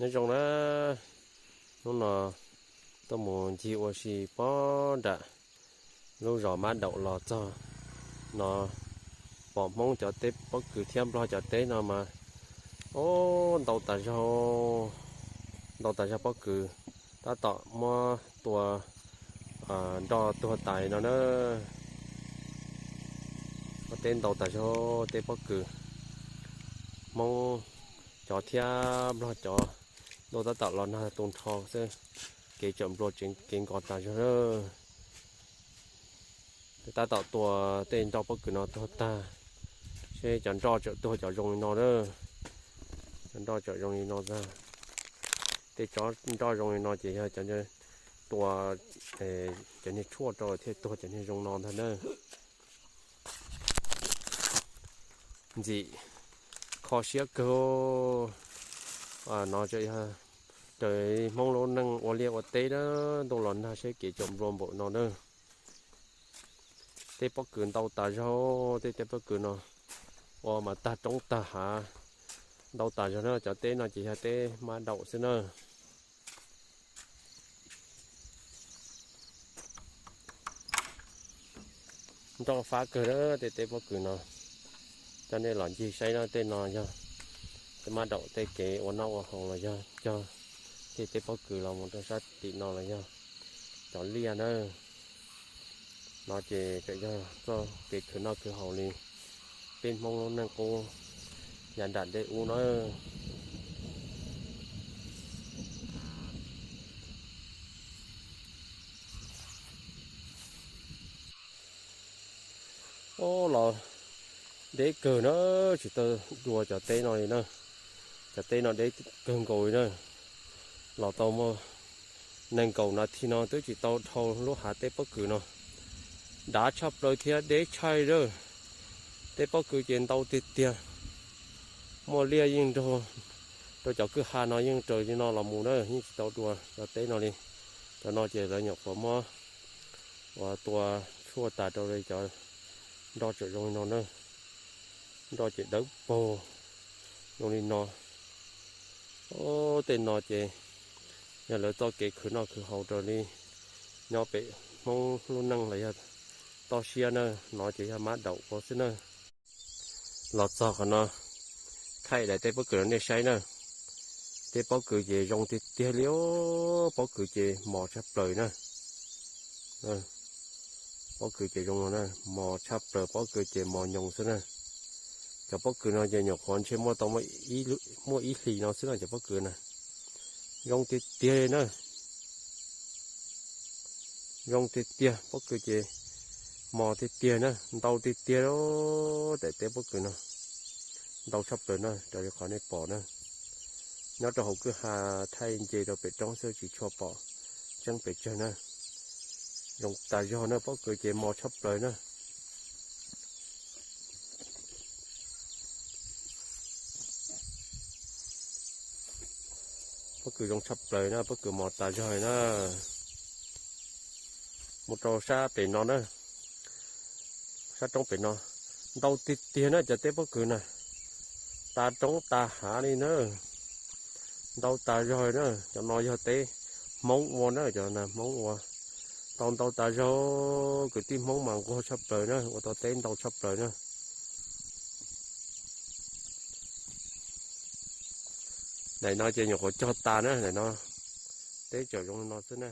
Nyob zoo na, hnub no tuaj mus ncig ua si pob nram lub zos Mab Daum los txog no, pom Hmoob cov teb pob kws thiab Nplog cov teb no mas, o, ntau tas zog, ntau tas zog pob kws, tab tom muab tua nroj tuag tas no na. Teb ntau tas zog, teb pob kws, Hmoob cov thiab Nplog cov, ntuj tab tom los nag tu nrho xwb, kev tsom nplua tseem kev nkos tas zog na. Tab tom tua tej nroj pob kws no tuag tag, seb cov nroj tseem tuag cov zoo li no na. Cov nroj tseem zoo li no ntag. Tej tsob nroj zoo li no ces yog cov tua, cov niag tshuaj rau thiaj tuag cov niag zoo no ntag na. Ntxim kho siab kawg. No tseem yog raws Hmoob lub neej ua liaj ua teb na, ntuj los nag seb kev tsom nplua npaum no na. Tej pob kws ntau tas zog, tej teb pob kws no ua mas tag roob tag hav, ntau tas zog na. Cov teb no ces yog teb Mab Daum xwb na. Nroj fab kawg na tej teb pob kws no. Coj nej los ncig saib na, tej no yog tej Mab Daum tej kev ua noj ua haus los yog cog tej teb pob kws los mus rau sab tim no los yog cov liaj na. No ces tseem yog txoj kev khwv noj khwv haus li peb Hmoob lub neej qub yav nram ntej ub na. Los deb kawg na, tsis tau dua cov teb no li na. Cov teb no deb kawg nkaus li na. Los tau muaj nees nkaum nas this no twb tsis tau dhau lub hav teb pob kws no. Dav tshaj plaws thiab deb tshaj lawm. Teb pob kws ces ntau tiag tiag. Muaj liaj yeej nrog rau cov kwj ha no yeej raws li no los mus na, yeej tsis tau dua cov teb no li. Cov no ces lawv nyuam qhuav muab ua tua tshuaj tas rau li cov nroj tseem zoo li no na. Nroj ces dawb paug zoo li no. Tej no ces yog lawv txoj kev khwv noj khwv haus raws li nyob pem Hmoob lub neej los yog toj siab na. No ces yog Mab Daum ua xwb na. Los txog qhov no, thaij daim teb pob kws rau nej saib na. Teb pob kws ces zoo tiag tiag li os, pob kws ces mos tshaj plaws na. Pob kws ces zoo no na, mos tshaj plaws, pob kws ces mos nyoos xwb na. Cov pob kws no ces nyuam qhuav ntshe muaj tau muaj ib hlis no xwb na cov pob kws na. Zoo tiag tiag li na. Zoo tiag tiag, pob kws ces mos tiag tiag na, ntau tiag tiag li. Daim teb pob kws no ntau tshaj plaws na, raws li qhov nej pom na. Nyob rau hauv kwj ha thaij nce rau pem roob xwb tsis tshua pom tseeb pes tsawg na. Zoo tas zog na, pob kws ces mos tshaj plaws na. Pob kws zoo tshaj plaws na, pob kws mos tas zog na. Mus rau sab pem no na, sab roob pem no, ntau tiag tiag na cov teb pob kws na, tas roob tas hav li na. Ntau tas zog na, cov no yog teb Hmoob ua na, cov no Hmoob ua. Ntau ntau tas zog, kwv tij Hmoob mas nquag tshaj plaws na, ua tau teb ntau tshaj plaws na. Daim no ces nyuam qhuav cog tas na, daim no teb tseem zoo no xwb na.